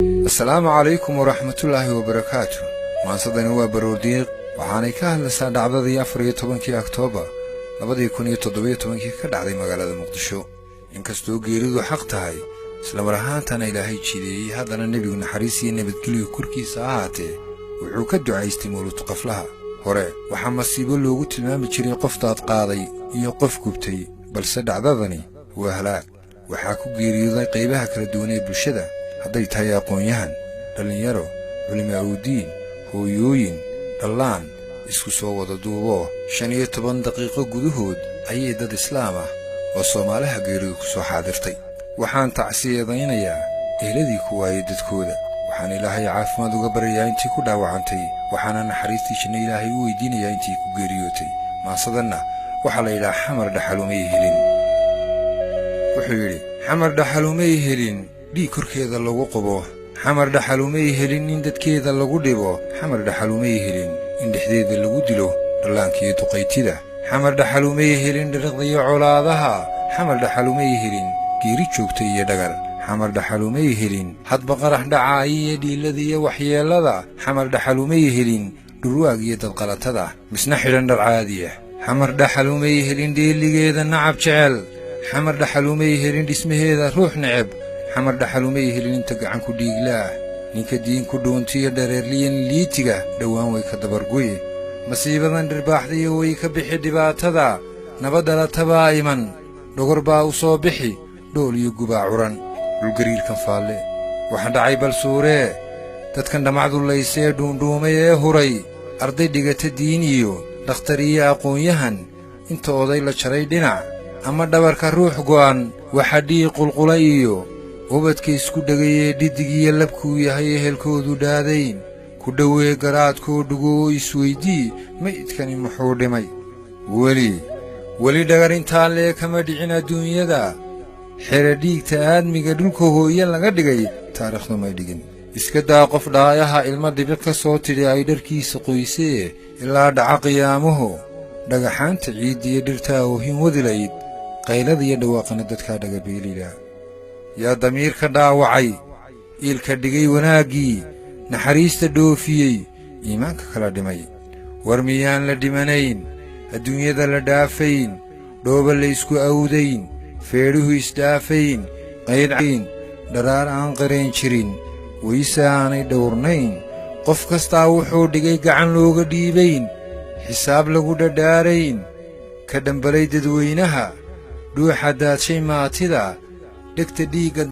Asalaamu calaykum waraxmatullaahi wabarakaatu. Maansadani waa baroordiiq, waxaanay ka hadlaysaa dhacdadii 14-kii Oktoobar 2017-kii ka dhacday magaalada Muqdisho. Inkastoo geeridu xaq tahay, islamar ahaantana Ilaahay jideeyey, haddana Nebigu, naxariis iyo nabadgelyo korkiisa ahaatee, wuxuu ka ducaystay mawlud qaflaha. Hore waxaa masiibo loogu tilmaami jiray qof daadqaaday iyo qof gubtay, balse dhacdadani waa halaag. Waxaa ku geeriyooday qaybaha kala duwan ee bulshada, hadday tahay aqoon-yahan, dhallinyaro, culimaa'udiin, hooyooyin, dhallaan. Isku soo wada duuboo, 15 daqiiqo gudahood ayay dad islaam ah oo Soomaaliha geeridu ku soo xaadirtay. Waxaan tacsiyadaynayaa ehladii ku waayey dadkooda. Waxaan Ilaahay caafimaad uga baryayaa intii ku dhaawacantay, waxaana naxariistii janno Ilaahay u weydiinayaa intii ku geeriyootay. Maansadanna waxaa la yidhaha "Xamar Dhaxalumay Helin". Wuxuu yidhi: Xamar dhaxalumay helin dhiig korkeeda lagu qubo, Xamar dhaxalumay helin in dadkeeda lagu dhibo, Xamar dhaxalumay helin in dhexdeeda lagu dilo dhallaankiiyo duqaytida, Xamar dhaxalumay helin dhiriqdiyo colaadaha, Xamar dhaxalumay helin geeri joogta iyo dhagar, Xamar dhaxalumay helin hadba qarax dhacaayo iyo dhiillada iyo waxyeellada, Xamar dhaxalumay helin dhurwaag iyo dadqalatada misna xidhan dhar caadiya, Xamar dhaxalumay helin dheeligeeda nacab jecel, Xamar dhaxalumay helin dhismaheeda ruux neceb, Xamar dhaxalumay helin inta gacan ku dhiiglaah. Ninka diin ku dhuuntiyo dhareerliyan liitiga dhowaan way ka dabargoye. Masiibadan dhirbaaxdayo way ka bixi dhibaatada, nabaddhalatabaa iman, dhogor baa u soo bixi, dhool iyo gubaa curan. Dhulgariirkan faalle waxa dhacay balsuuree, dadkan dhammacdu laysee dhuundhuumay ee huray, arday dhigata diin iyo dhakhtar iyo aqoon-yahan, inta oday la jaray dhinac ama dhabarka ruux go'an, waxa dhiig qulqula iyo ubadka isku dhegayee dhidig iyo labkuu yahay ehelkoodu dhaadayn, ku dhowee garaadkoo dhugoo isweydii, maydkani muxuu dhimay? Weli weli dhagar intaa lee kama dhicin adduunyada. Xere dhiigta aadmiga dhulka hooye laga dhigay taariikhdu may dhigin. Iska daa qof dhaayaha ilmo dhibiq ka soo tidhi ay dharkiisa qoysee, ilaa dhaca qiyaamuhu dhagaxaanta ciiddiiyo dhirtaa oohin wadilayd, qaylada iyo dhawaaqana dadkaa dhagabeelila. Yaa damiirka dhaawacay, iilka dhigay wanaaggii, naxariista dhoofiyey, iimaanka kala dhimay? War miyaan la dhimanayn, adduunyada la dhaafayn, dhooba la isku awdayn, feedhuhu isdhaafayn, qaydcayn, dharaar aan qarayn jirin, wayse aanay dhowrnayn, qof kastaa wuxuu dhigay gacan looga dhiibayn, xisaab lagu dhadhaarayn, ka dhambalay dadweynaha, dhuuxa daadshay maatida, dhegta dhiigga?